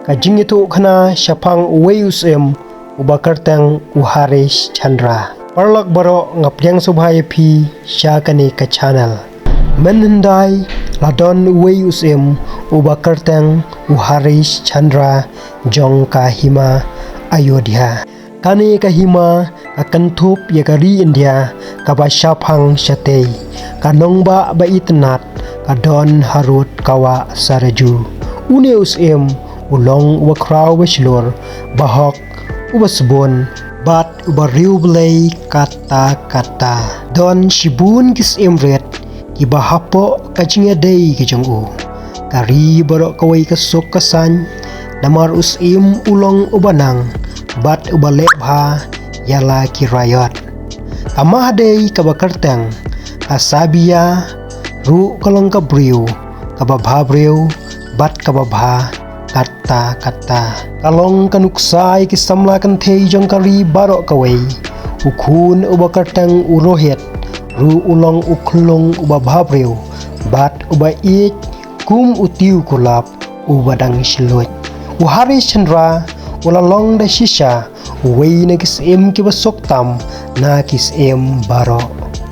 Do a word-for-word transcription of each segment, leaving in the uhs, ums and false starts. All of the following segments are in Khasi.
Ka jingïathuhkhana shaphang uwei u syiem uba kyrteng u Harish Chandra. Paralok baroh, nga pdiang sngewbha ïa phi sha kane ka channel. Mynhyndai la don uwei u syiem uba kyrteng u Harish Chandra jong ka hima Ayodhya. Kane ka hima ka kynthup ïa ka ri India kaba shaphang shatei. Ka nongbah ba itynnad ka don harud ka wah Saraju. Une u syiem u long uba khraw ba shlur, ba hok, uba sbun bad uba riewblei katta katta. Don shibun ki syiem rit kiba hapoh ka jingïadei ka jong u. Ka ri baroh kawei ka suk ka saiñ, namar u syiem u long uba nang bad uba leh bha ïa la ki raiot. Ka Mahadei kaba kyrteng ka Sabiya ruh ka long ka briew kaba bhabriew bad kaba bha katta katta. Ka long ka nuksa ïa ki samla kynthei jong ka ri baroh kawei. U khun uba kyrteng u Rohit ruh u long u khyllung uba bhabriew bad uba ïeit kum u tiew kulap uba dang shluit. U Harish Chandra u la long da shisha uwei na ki syiem kiba suk tam na ki syiem baroh.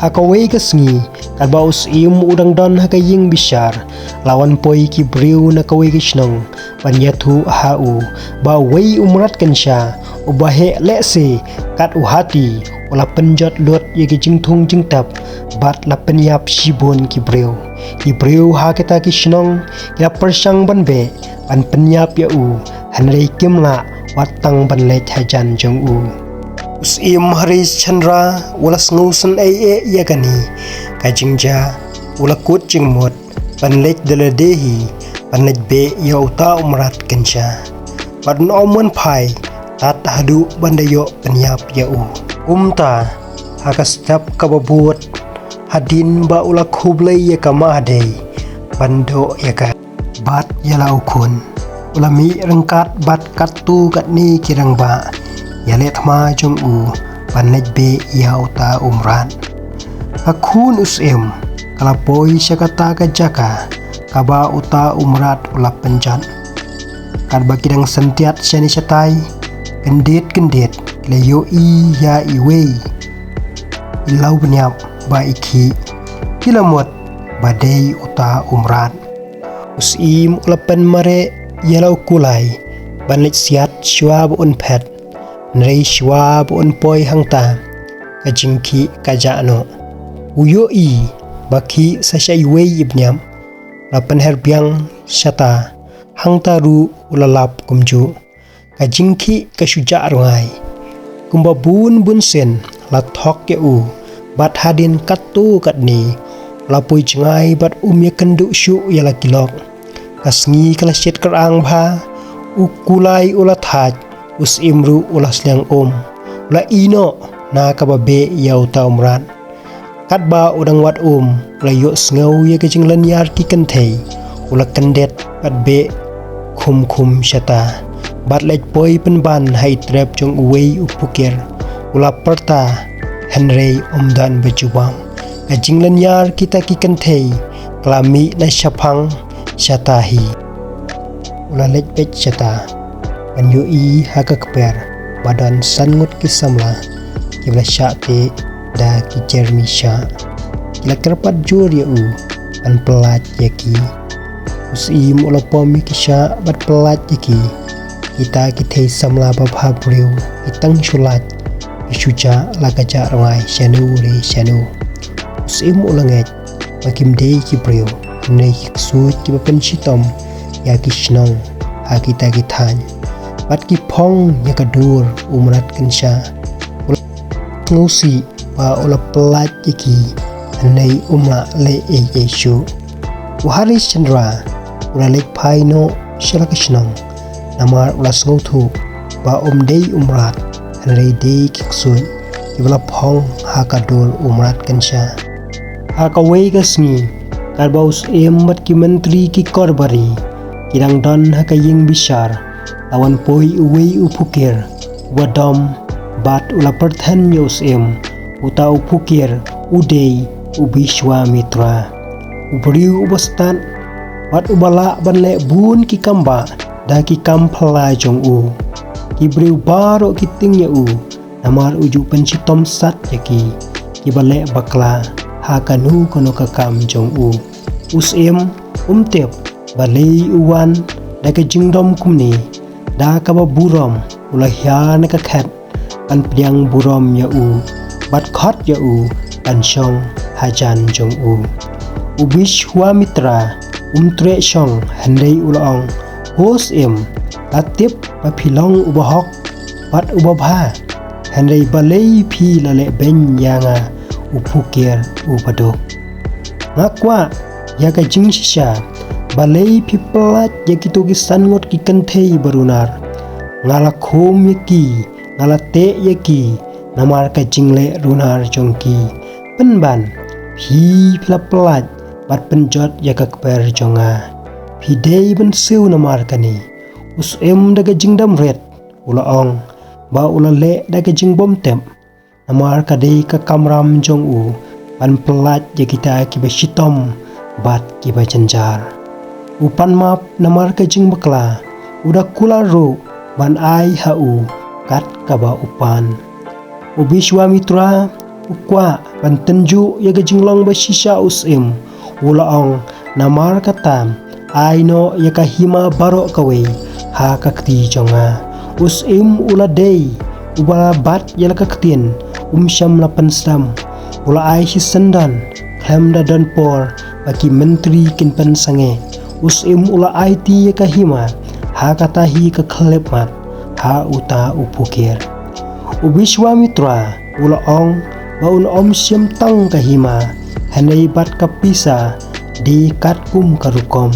Ha kawei ka sngi, katba u syiem u dang don ha ka ïing bishar, la wan poi ki briew na kawei ka shnong ban ïathuh ha u ba uwei u mrad kynsha uba heh lehse kat u hati u la pynjot lut ïa ki jingthung jingtep bad la pynïap shibun ki briew. Ki briew ha kita ki shnong ki la pyrshang ban beh ban pynïap ïa u, hynrei kim lah wat tang ban leit hajan jong u. U syiem Harish Chandra u la sngewsynei eh ïa kane ka jingjia, u la kut jingmut ban leit da lade hi ban leit beh ïa uta u mrad kynsha. Bad un ym wan phai tad haduh ban da ïoh pynïap ïa u. Kumta ha ka step kaba bud, hadien ba u la khublei ïa ka Mahadei ban duh ïa ka bad ïa la u khun, u la mih ryngkat bad katto katne ki rangbah ïaleh thma jong u ban leit beh ïa uta u mrad. Ka khun u syiem ka la poi sha kata ka jaka kaba uta u mrad u la pynjot. Katba ki dang syntiat shane shatai, kyndit kyndit ki la ïohi ïa iwei i lawbniap ba i khih. Ki la mut ba dei uta u mrad. U syiem u la pynmareh ïa la u kulai ban leit siat shuwa ba un phet. Hynrei shuwa ba un poi hangta, ka jingkhih ka jah noh. U ïohi ba khih sa sha iwei i bniap. La pynher biang shata, hangta ruh u la lap kumjuh. Ka jingkhih ka shu jah rngai. Kumba bun bun sien la thok ïa u bad hadien katto katne u la poi jngai bad um ïakynduh shuh ïa la ki lok. Ka sngi ka la shit kyrang bha, u kulai u la thait, u syiem ruh u la sliang um. U la ïeh noh na kaba beh ïa uta u mrad. Katba u dang wad um, u la ïohsngew ïa ka jinglynñiar ki kynthei. U la kyndit bad beh khum khum shata bad leit poi pynban ha i trep jong uwei u pukir. U la pyrta hynrei um don ba jubab. Ka jinglynñiar kita ki kynthei ka la mih na shaphang shata hi. U la leit beit shata ban ïohi ha ka kper ba don san ngut ki samla kiba la shah teh da ki jermi shah. Ki la kyrpad jur ïa u ban pyllait ïa ki. U syiem u la pom ïa ki shah bad pyllait ïa ki. Kita ki thei samla ba bha briew ki tang shu lait, ki shu jah la ka jah rngai shano re shano. U syiem u la ngeit ba kim dei ki briew, hynrei ki ksuid kiba pynshitom ïa ki shnong ha kita ki thaiñ. Bad ki phong ïa ka dur u mrad kynsha. U la sngewsih ba u la pyllait ïa ki, hynrei um lah leh ei ei shuh. U Harish Chandra u la leit phai noh sha la ka shnong, namar u la sngewthuh ba um dei u mrad, hynrei dei ki ksuid kiba la phong ha ka dur u mrad kynsha. Ha kawei ka sngi, katba u syiem bad ki myntri ki korbari ki dang don ha ka ïing bishar, la wan poi uwei u pukir uba dom bad u la pyrthen ïa u syiem. Uta u pukir u dei u Bishwamitra, u briew uba stad bad uba lah ban leh bun ki kambah da ki kam phylla jong u. Ki briew baroh ki tieng ïa u, namar u ju pynshitom sat ïa ki, kiba leh bakla ha kano kano ka kam jong u. U syiem um tip balei u wan da ka jingdom kumne, da kaba burom u la hiar na ka khet ban pdiang burom ïa u, bad khot ïa u ban shong hajan jong u. U Biswamitra um treh shong, hynrei u la ong, Ho syiem, la tip ba phi long uba hok bad uba bha, hynrei balei phi la leh beiñ ïa nga u pukir uba duk? Nga kwah ïa ka jingshisha, balei phi pyllait ïa kito ki san ngut ki kynthei barunar? Nga la khum ïa ki, nga la teh ïa ki namar ka jingleh runar jong ki. Pynban phi, phi la pyllait bad pynjot ïa ka kper jong nga. Phi dei ban siew namar kane. U syiem da ka jingdam rit u la ong ba u la leh da ka jingbymtip, namar ka dei ka kamram jong u ban pyllait ïa kita kiba shitom bad kiba jynjar. U pan map namar ka jingbakla, u da kular ruh ban ai ha u kat kaba u pan. U Biswamitra u kwah ban tynjuh ïa ka jinglong ba shisha u syiem, u la ong, namar kata, ai noh ïa ka hima baroh kawei ha ka kti jong nga. U syiem u la dei uba la bat ïa la ka ktien, um shym la pynsdang. U la ai shisyndon khlem da don por ba ki myntri kin pynsangeh. U syiem u la aiti ïa ka hima ha kata hi ka khyllipmat ha uta u pukir. U Biswamitra u la ong ba un ym shim tang ka hima, hynrei bad ka pisa dei katkum ka rukom.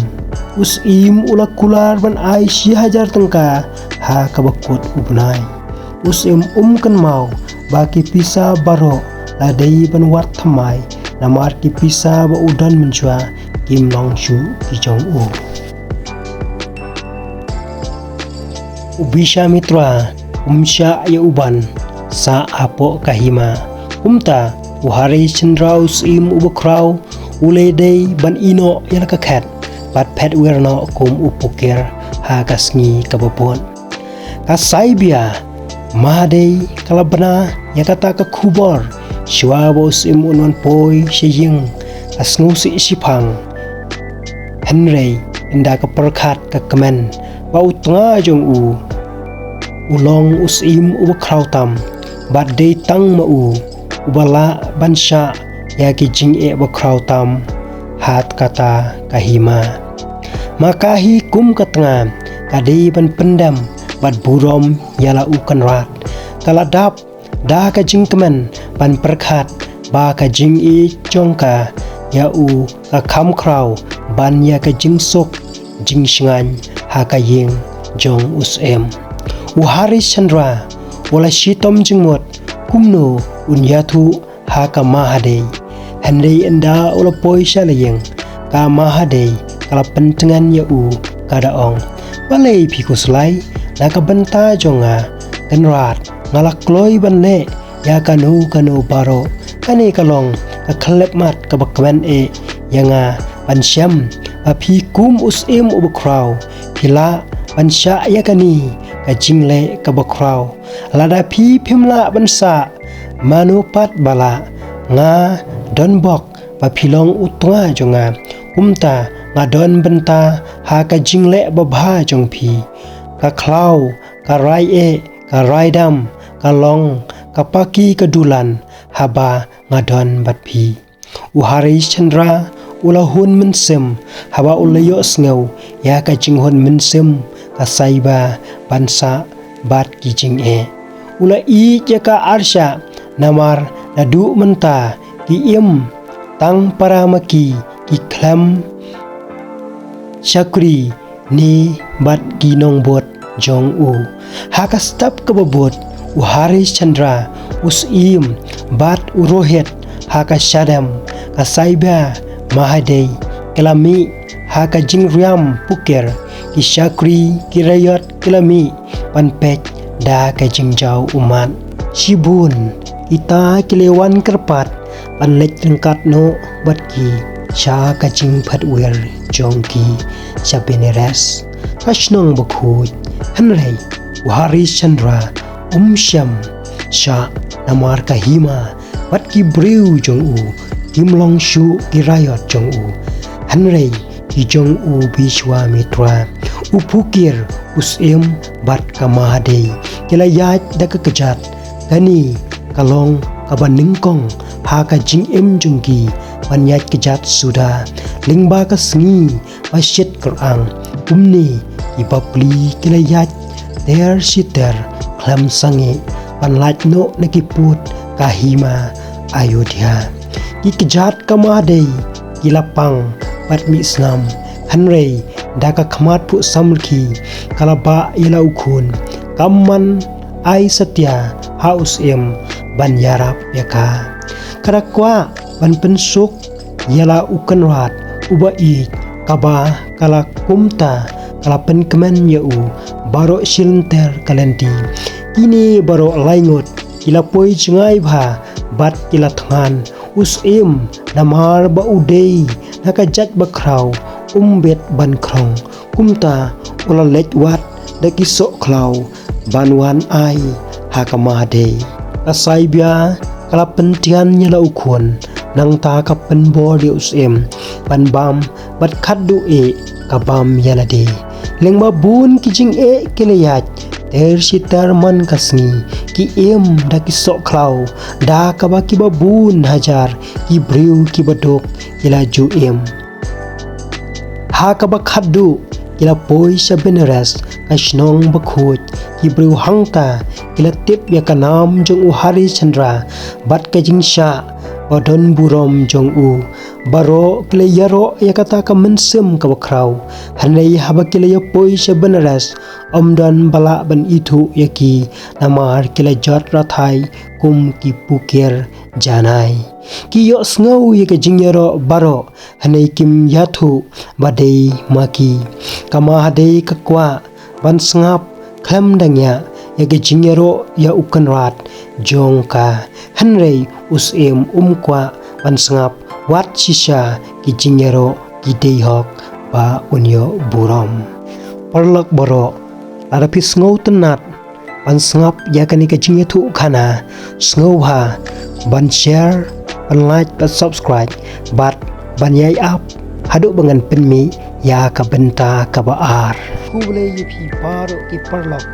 U syiem u la kular ban ai shi hajar tyngka ha kaba kut u bnai. U syiem um kynmaw ba ki pisa baroh la dei ban wad thymmai, namar ki pisa ba u don mynshuwa kim long shuh ki jong u. U Biswamitra um shah ïa u ban sah hapoh ka hima. Kumta u Harishchandra u syiem uba khraw u la dei ban ïeh noh ïa la ka khet bad phet wir noh kum u pukir ha ka sngi kaba bud. Ka Saibia Mahadei ka la bna ïa kata ka khubor shuwa ba u syiem un wan poi sha ïing, ka sngewsih shiphang. Hynrei ynda ka pyrkhat ka kmen ba u tnga jong u u long u syiem uba khraw tam, bad dei tang ma u uba lah ban shah ïa ki jingeh ba khraw tam ha kata ka hima. Ma ka hi kum ka tnga ka dei ban pyndem bad burom ïa la u kynrad. Ka la dap da ka jingkmen ban pyrkhat ba ka jingïeit jong ka ïa u ka kham khraw ban ïa ka jingsuk jingshngaiñ ha ka ïing jong u syiem. U Harishchandra u la shitom jingmut kumno un ïathuh ha ka Mahadei. Hynrei ynda u la poi sha la ïing, ka Mahadei ka la pyntngen ïa u, ka da ong, balei phi khuslai na ka bynta jong nga? Kynrad, nga la kloi ban leh ïa kano kano baroh. Kane ka long ka khyllipmat kaba kmen eh ïa nga ban shem ba phi kum u syiem uba khraw phi lah ban shah ïa kane ka jingleh kaba khraw. Lada phi phim lah ban sah, mano pat ba lah? Nga don bok ba phi long u tnga jong nga, kumta nga don bynta ha ka jingleh babha jong phi. Ka khlaw, ka rai eh, ka rai dam, ka long, ka paki, ka dulan, haba nga don bad phi. U Harishchandra u la hun mynsiem haba u la ïohsngew ïa ka jinghun mynsiem ka Saiba ban sah bad ki jingeh. U la ïeit ïa ka arshah namar naduh mynta ki im tang para ma ki, ki khlem shakri ne bad ki nongbud jong u. Ha ka step kaba bud, u Harishchandra, u syiem bad u Rohit ha ka shadem, ka Saiba Mahadei, ki la mih ha ka jingriam pukir, ki shakri ki raïot ki la mih ban peit da ka jingjaw ummat. Shibun kita ki la wan kyrpad ban leit ryngkat noh bad ki sha ka jingphet wir jong ki sha Benares. ka shnong bakhuid. Hynrei u Harishchandra um shym shah namar ka hima bad ki briew jong u kim long shuh ki raiot jong u. Hynrei ki jong u Bishwamitra, u Pukir, u Syiem bad ka Mahadei ki la ïaid da ka kjat. Kane ka long kaba nyngkong ha ka jingim jong ki ban ïaid kjat suda lyngba ka sngi ba shit kyrang. Kumne ki bapli ki la ïaid ter shi ter khlem sangeh ban lait noh na ki pud ka hima Ayodhya. Ki kjat ka Mahadei ki la pang bad mih snam, hynrei da ka khmat phuh samrkhie ka la bah ïa la u khun. Kam man ai satia ha u Syiem ban ïarap ïa ka. Ka da kwah ban pynsuk ïa la u kynrad uba ïeit, kaba ka la kumta ka la pynkmen ïa u baroh shilynter ka lynti. Kine baroh laingut ki la poi jngai bha bad ki la thngan u Syiem namar ba u dei na ka jait bakhraw, um bit ban khrong. Kumta u la leit wad da ki soh khlaw ban wan ai ha ka Mahadei. Ka Saibia ka la pyntian ïa la u khun, nangta ka pynbor ïa u Syiem ban bam bad khatduh eh ka bam ïa lade. Lyngba bun ki jingeh ki la ïaid ter shi ter man ka sngi, ki im da ki soh khlaw da kaba kiba bun hajar ki briew kiba duk ki la ju im. Ha kaba khatduh ki la poi sha Banaras, ka shnong bakhuid. Ki briew hangta ki la tip ïa ka nam jong u Harishchandra bad ka jingshah ba don burom jong u. Baroh ki la ïaroh ïa kata ka mynsiem kaba khraw. Hynrei haba ki la ïa poi sha Banaras, ym don ba lah ban ithuh ïa ki namar ki la jot rathai kum ki pukir janai. Ki ïohsngew ïa ka jingïaroh baroh, hynrei kim ïathuh ba dei ma ki. Ka Mahadei ka kwah ban sngap khlem da ngiah ïa ka jingïaroh ïa u kynrad jong ka, hynrei u Syiem um kwah ban sngap wat shisha ki jingïaroh ki dei hok ba un ïoh burom. Paralok baroh, lada phi sngewtynnat ban sngap ïa kane ka jingïathuhkhana, sngewbha ban share, ban like, ban subscribe bad ban ïai ap haduh ba ngan pynmih ïa ka bynta kaba ar. Khublei ïa phi baroh ki paralok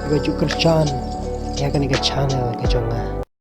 kiba ju kyrshan ïa kane ka channel ka jong nga.